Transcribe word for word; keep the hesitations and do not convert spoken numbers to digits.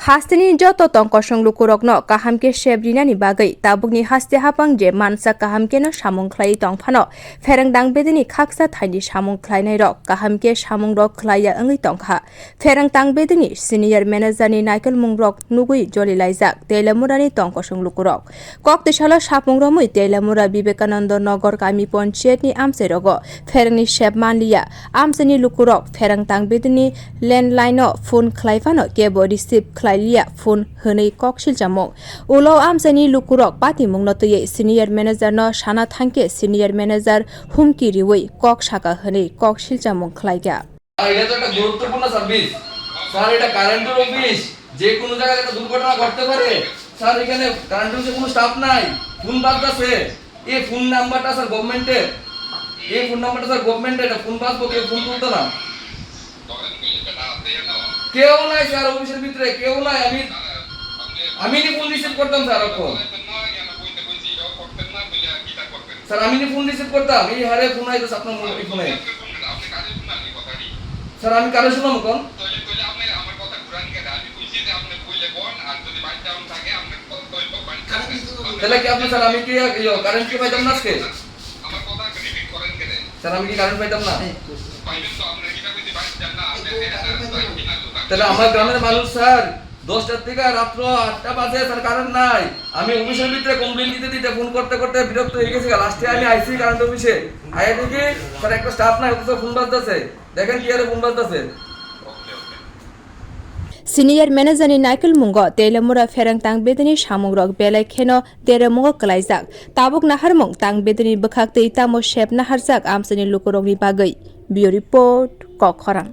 Hasteni joto tongkosong lukurokno kaham khe sep rinani bagwi tabukni haste hapang je mansa kaham kheno samung khlaiwi tongphano, pherengtang bedini khaksa thaini samung khlainairok kaham khe samungrok khlaiya wngwi tongkha. Pherengtang bedini senior manager ni naikolmungrok nugwi jolilaijak Teilamurani tongkosong lukurok. Kok tisalo sapung romwi Teilamura Vivekananda Nagar kami ponchayat ni amchai rogo pherengni sep manliya. Amchaini lukurok pherengtang bedini landline o phone khlai phano kebo receive khlai liya phone hwnwi kok silchamung. Ulo amchaini lukurok patimungno twiwi senior manager no sana thangkhe senior manager humki riwi kok saka hwnwi kok silchamung khlaikha. এটা তো একটা গুরুত্বপূর্ণ service sir, এটা কারেন্টের অফিস, যে কোনো জায়গায় একটা দুর্ঘটনা ঘটতে পারে স্যার। এখানে কারেন্টের অফিসে কোনো স্টাফ নাই, ফোন বাজতেছে। এই ফোন নাম্বারটা স্যার গভর্নমেন্টের, এই ফোন নাম্বারটা স্যার গভর্নমেন্টের, এটা ফোন বাজবো, কেউ ফোন তুলতো না। কেউ নাই স্যার, অফিসের ভিতরে কেউ নাই। আমি আমি নি ফোন রিসিভ করতাম স্যার এখন। স্যার, আমি নি ফোন রিসিভ করতাম, এই হারে ফোন আইতেছে আপনার এই ফোনে। স্যার, আমি কারে শুনলাম কোন? তাহলে কি আপনি স্যার, আমি কি ইয়ে, কারেন্ট কি পাইতাম না আজকে? স্যার, আমি কি কারেন্ট পাইতাম না? তাহলে আমার গ্রামের মানুষ স্যার, দশটার থেকে রাত্র আটটা বাজে স্যার, কারেন্ট নাই। আমি অফিসের ভিতরে কমপ্লেন দিতে দিতে, ফোন করতে করতে বিরক্ত হয়ে গেছি। লাস্টে আমি আইসি কারেন্ট অফিসে, আইয়া দেখি স্যার একটা স্টাফ নাই, অথচ ফোন বাজতেছে। দেখেন কি আরে ফোন বাজতেছে। Senior manager ni naikolmungo Teilamura pherengtang bedini samungrok belai kheno deremungo kwlaijak. Tabuk naharmung tang bedini bwkhak twi tamo sep naharjak amchaini lukurokni bagwi. Bureau Report, Kokkhorang.